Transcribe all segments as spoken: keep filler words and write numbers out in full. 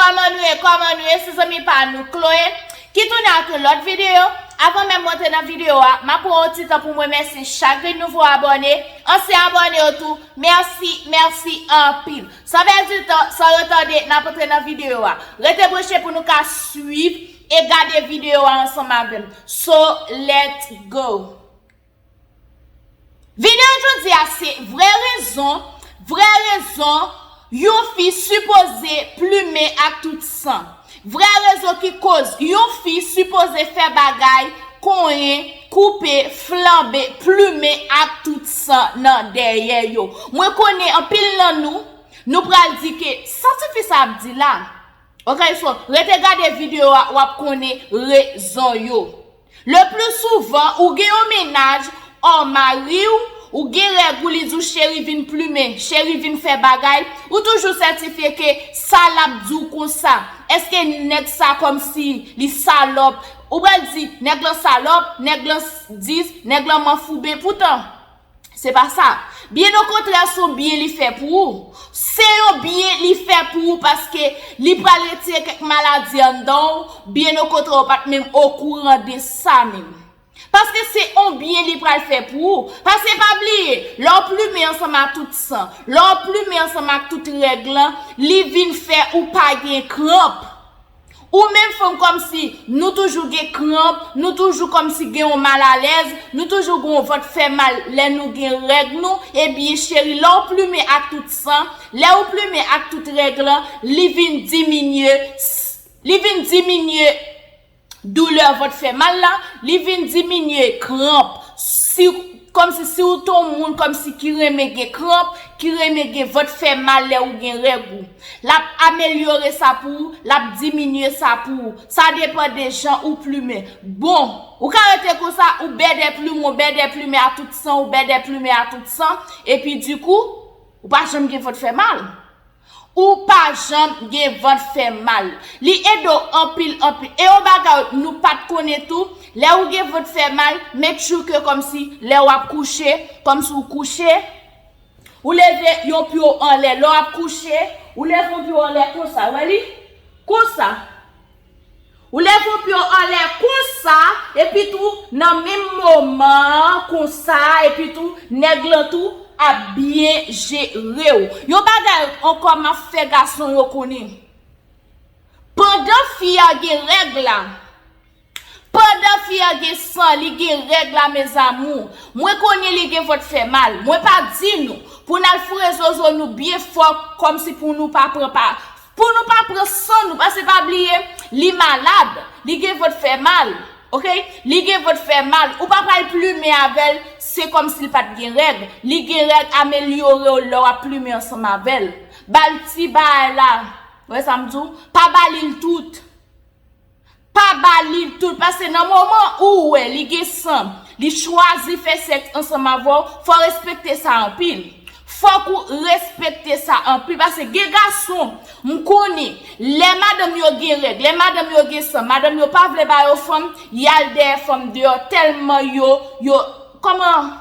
Kòman nou ye? Kòman nou ye? Se zanmi pa nou, Chloé, ki tounen ak yon lòt videyo. Avan menm monte nan videyo a, m ap pran yon ti tan pou m remèsye chak grenn nouvo abòne, ansyen abòne yo tou. Mèsi, mèsi anpil. San pèdi tan, san retade, n ap antre nan videyo a. Rete branche pou nou ka swiv e gade videyo a ansanm avè m. So, let's go! Videyo jodi a se vrè rezon, vrè rezon yon fi sipoze plimen ak tout san. Vrè rezon ki koz yon fi sipoze fè bagay, konyen, koupe, flanbe, plimen ak tout san nan dèyè yo. Mwen konnen anpil nan nou, nou pral di ke sa tifi sa ap di la. Ok, so, rete gade videyo a, w ap konnen rezon yo. Le pli souvan, ou gen yon mennaj, ò, mari w, ou gen règ ou, li di w, "Cheri, vin plimen, cheri, vin fè bagay." Ou toujou sètifye ke sa l ap di w konsa. Èske nèg sa kòmsi li salòp? Ou pral di, "Nèg lan salòp, nèg lan s-, dis, nèg lan manfouben." Poutan, se pa sa. Byen okontrè, se yon byen li fè pou ou. Se yon byen li fè pou ou paske li pral retire kèk maladi anndan w. Byen okontrè, ou pa t menm okouran de sa menm. Paske se yon byen li pral fè pou ou. Paske pa bliye, lè w plimen ansanm ak tout san, lè w plimen ansanm ak tout règ lan, li vin fè ou pa gen kranp. Ou menm fanm kòmsi nou toujou gen kranp, nou toujou kòmsi gen yon malalèz, nou toujou gen yon vant fè mal lè nou gen règ nou, ebyen cheri, lè w plimen ak tout san, lè w plimen ak tout règ lan, li vin diminye, li vin diminye doulè vant fè mal la, li vin diminye kranp. Si, kòmsi si w te yon moun kòmsi ki renmen gen kranp, ki renmen gen vant fè mal lè ou gen règ ou. L ap amelyore sa pou ou, l ap diminye sa pou ou. Sa depann de jan ou plimen. Bon, ou ka rete konsa, ou bèdè plimen, ou bèdè plimen a tout san, ou bèdè plimen a tout san, epi dikou, ou pa janm gen vant fè mal. Ou pa janm gen vant fè mal. Li ede w anpil, anpil. E yon bagay nou pa t konnen tou, lè ou gen vant fè mal, make sure ke kòmsi lè w ap kouche, kòmsi w kouche, ou leve yon pye w anlè. Lè w ap kouche, ou leve yon pye w anlè konsa, wè li? Konsa. Ou leve yon pye w anlè konsa, epi tou, nan menm moman an, konsa, epi tou, nèg lan tou ap byen jere w. Yon bagay ankò m ap fè gason yo konnen. Pandan fi a gen règ la, pandan fi a gen san, li gen règ la, mes amours, mwen konnen li gen vant fè mal. Mwen pa di nou pou n al foure zozo nou byen fò, kòmsi pou nou pa pran pa, pou nou pa pran san nou, paske pa bliye, li malad, li gen vant fè mal, ok? Li gen vant fè mal, ou pa pral plimen avè l, se kòmsi l pa t gen règ. Li gen règ, amelyore w lè w ap plimen ansanm avè l. Ba l ti bagay la, wè sa m di w? Pa ba li l tout. Pa ba li l tout, paske nan moman ou wè li gen san, li chwazi fè sèks ansanm avè w, fò w respekte sa anpil. Fòk ou respekte sa anpil, paske gen gason, m konnen, lè madanm yo gen règ, lè madanm yo gen san, madanm yo pa vle ba yo fanm, y al dèyè fanm deyò, tèlman yo, yo, kòman?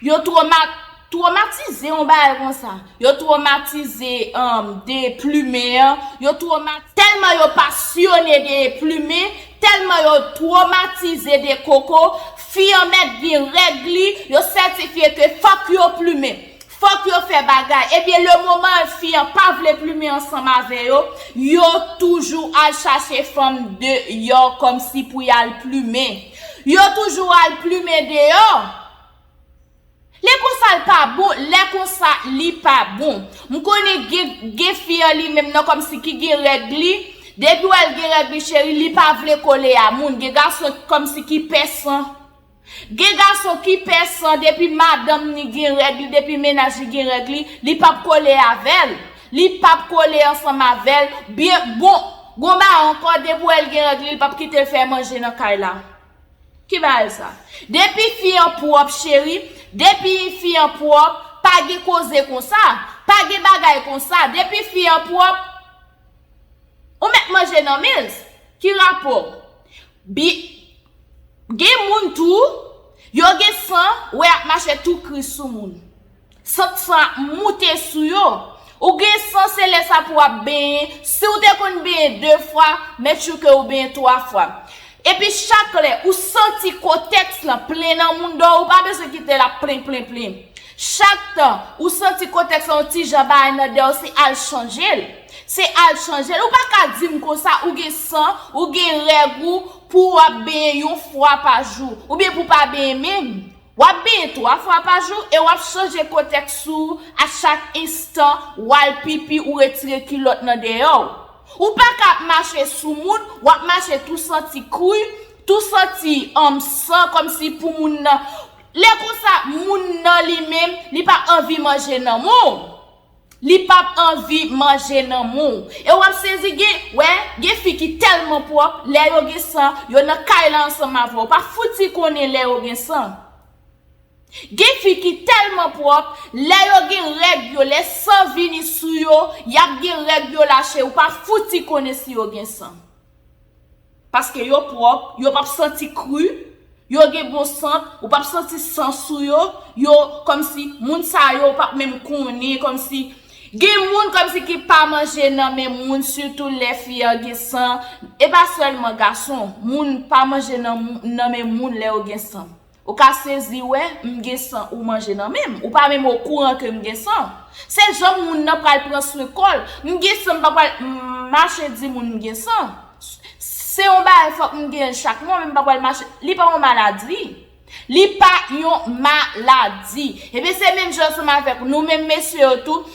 Yo twoma-, twomatize yon bagay konsa. Yo twomatize, um, de plimen an. Yo twoma-, tèlman yo pasyone de plimen, tèlman yo twomatize de koko, fi an mèt gen règ li, yo sètifye ke fòk yo plimen. Fòk yo fè bagay. Ebyen, le moman fi an pa vle plimen ansanm avè yo, yo toujou al chache fanm deyò kòmsi pou y al plimen. Yo toujou al plimen deyò. Lè konsa l pa bon, lè konsa li pa bon. M konnen gen, gen fi an li menm nan kòmsi ki gen règ li. Depi w wè l gen règ li, cheri, li pa vle kole a moun. Gen gason kòmsi ki pè san. Gen gason ki pè san, depi madanm ni gen règ li, depi mennaj li gen règ li, li p ap kole avè l. Li p ap kole ansanm avè l. Byen, bon, gon bagay ankò, depi w wè l gen règ li, li p ap kite l fè manje nan kay la. Ki bagay sa? Depi fi an pwòp, cheri, depi fi an pwòp, pa gen koze konsa, pa gen bagay konsa. Depi fi an pwòp, ou mèt manje nan men l. Ki rapò? Bi-, gen moun tou, yo gen san, wè ap mache tou kri sou moun. Sant san ap moute sou yo. Ou gen san, se lè sa pou w ap benyen. Si w te konn benyen de fwa, make sure ke ou benyen twa fwa. Epi chak lè ou santi kotèks lan plen nan mouda w, ou pa bezwen kite l ap plen, plen, plen. Chak tan ou santi kotèks lan yon ti jan bagay nan dèyè w, se al chanje l. Se al chanje l. Ou pa ka di m konsa, ou gen san, ou gen règ ou, pou w ap benyen yon fwa pa jou, oubyen pou w pa benyen menm. W ap benyen twa fwa pa jou e w ap chanje kotèks ou a chak enstan, w al pipi, ou retire kilòt nan dèyè w. Ou pa ka ap mache sou moun, w ap mache tou santi kri, tou santi, um, san, kòmsi pou moun nan. Lè konsa, moun nan li menm, li pa anvi manje nan men w. Li p ap anvi manje nan men w. E w ap sezi, gen, wè, gen fi ki tèlman pwòp, lè yo gen san, yo nan kay la ansanm avè w. Ou pa fouti konnen lè yo gen san. Gen fi ki tèlman pwòp, lè yo gen règ yo, lè san vini sou yo, y ap gen règ yo lache, ou pa fouti konnen si yo gen san. Paske yo pwòp, yo p ap santi kri, yo gen bon sant, ou p ap santi san sou yo, yo kòmsi moun sa yo ou p ap menm konnen, kòmsi gen moun kòmsi ki pa manje nan men moun, sitou lè fi an gen san, e pa sèlman gason, moun pa manje nan, nan men moun lè yo gen san. Ou ka sezi wè, m gen san ou manje nan men m. Ou pa menm okouran ke m gen san. Se jan moun nan pral pran swen kò l. M gen san, m pa pral m mache di moun m gen san. Se yon bagay fòk m genyen l chak mwa, men m pa pral mache. Li pa yon maladi. Li pa yon maladi. Ebyen, se menm jan ansanm avèk nou menm mesye yo tou.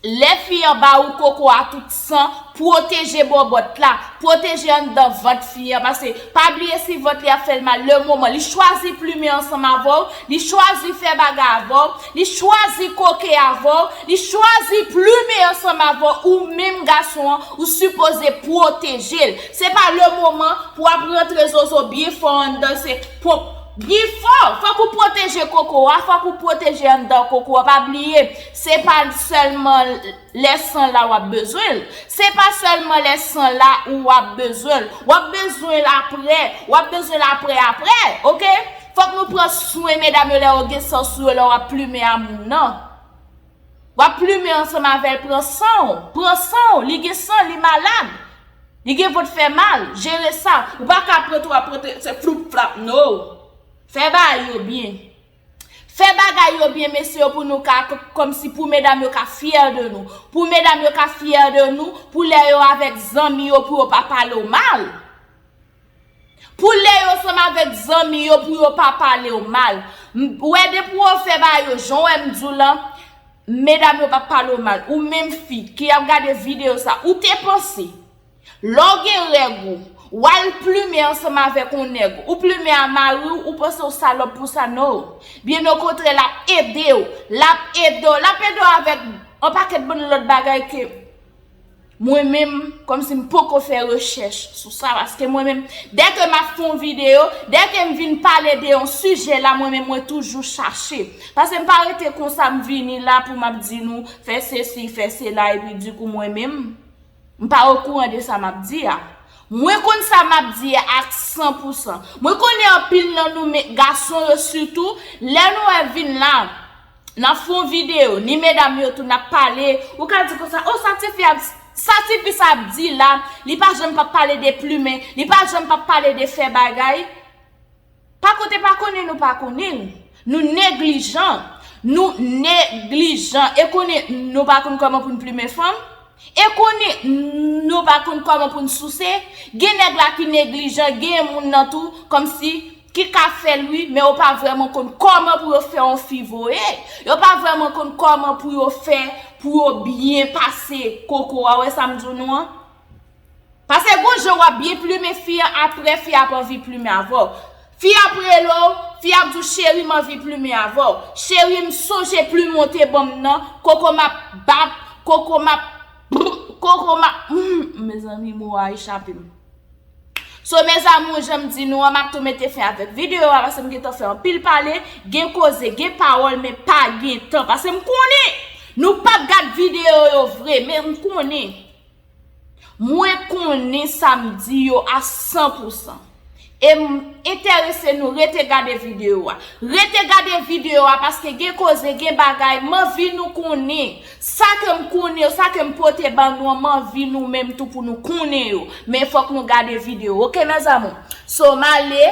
Lè fi an ba ou koko a tout san, pwoteje bòbòt la, pwoteje anndan vant fi an, paske pa bliye si vant li ap fè l mal, le moman li chwazi plimen ansanm avè w, li chwazi fè bagay avè w, li chwazi koke avè w, li chwazi plimen ansanm avè w, ou menm gason an, ou sipoze pwoteje l. Se pa le moman pou w ap rantre zozo byen fò anndan, se pwòp byen fò. Fòk ou pwoteje koko a, fòk ou pwoteje anndan koko a. Pa bliye, se pa sèlman lè san la w ap bezwen l. Se pa sèlman lè san la ou w ap bezwen l. W ap bezwen l aprè. W ap bezwen l aprè, aprè. Oke? Fòk nou pran swen medam yo lè yo gen san sou yo, lè w ap plimen a moun nan. W ap plimen ansanm avè l, pran san w. Pran san w. Li gen san, li malad. Li gen vant fè mal. Jere sa. Ou pa ka pran tou ap pran se floup flap, no. Fè bagay yo byen. Fè bagay yo byen, mesye yo, pou nou ka, k-, kòmsi pou medam yo ka fyè de nou. Pou medam yo ka fyè de nou, pou lè yo avèk zanmi yo, pou yo pa pale w mal. Pou lè yo ansanm avèk zanmi yo, pou yo pa pale w mal. M, ou wè, depi w fè bagay yo, jan w wè m di w lan, medam yo p ap pale w mal. Ou menm fi ki ap gade videyo sa, ou te panse Lè w gen règ ou, w al plimen ansanm avèk yon nèg, ou plimen a mari w, ou panse w salòp pou sa, no. Byen okontrè, l ap ede w, l ap ede w, l ap ede w avèk yon pakèt bann lòt bagay ke mwen menm, kòmsi m poko fè rechèch sou sa, paske mwen menm, dèke m ap fè yon videyo, dèke m vin pale de yon sijè la, mwen menm, mwen toujou chache. Paske m pa rete konsa, m vini la pou m ap di nou, fè sesi, fè sela, epi dikou mwen menm, M pa okouran de sa m ap di a. Mwen konn sa m ap di a ak san pou san. Mwen konnen anpil nan nou, men gason yo sitou, lè nou wè vin la, n ap fè yon videyo, ni medam yo tou n ap pale, ou ka di konsa, o, sa tifi ap, sa tifi sa ap di la, li pa janm p ap pale de plimen, li pa janm p ap pale de fè bagay. Pa kote pa konnen nou pa konnen l. Nou neglijan. Nou neglijan. E konnen nou pa konn kòman pou n plimen fanm. E konnen nou pa konn kòman pou n souse. Gen nèg la ki neglijan, gen moun nan tou, kòmsi, ki ka fè l wi, men yo pa vrèman konn kòman pou yo fè yon fi voye. Yo pa vrèman konn kòman pou yo fè, pou yo byen pase koko a. Wè sa m di w nou an? Paske gon jan w ap byen plimen fi an, aprè fi a ap anvi plimen avè w. Fi a ap rele w, fi a ap di w, cheri, m anvi plimen avè w. Cheri, m sonje plimen w te ban m nan, koko m ap bat, koko m ap, koko m ap, hmm, mezanmi, mo a echape m. So, mes amours, jan m di nou an, m ap tou mete fen avèk videyo a, paske m gentan fè anpil pale, gen koze, gen pawòl, men pa gen tan, paske m konnen nou p ap gad videyo yo vre, men m konnen. Mwen konnen sa m di yo a san pou san. E m enterese nou rete gade videyo a. Rete gade videyo a paske gen koze, gen bagay, m anvi nou konnen. Sa ke m konnen, sa ke m pote ban nou an, m anvi nou menm tou pou nou konnen yo. Men fòk nou gade videyo, oke, mes amours? So, m ale.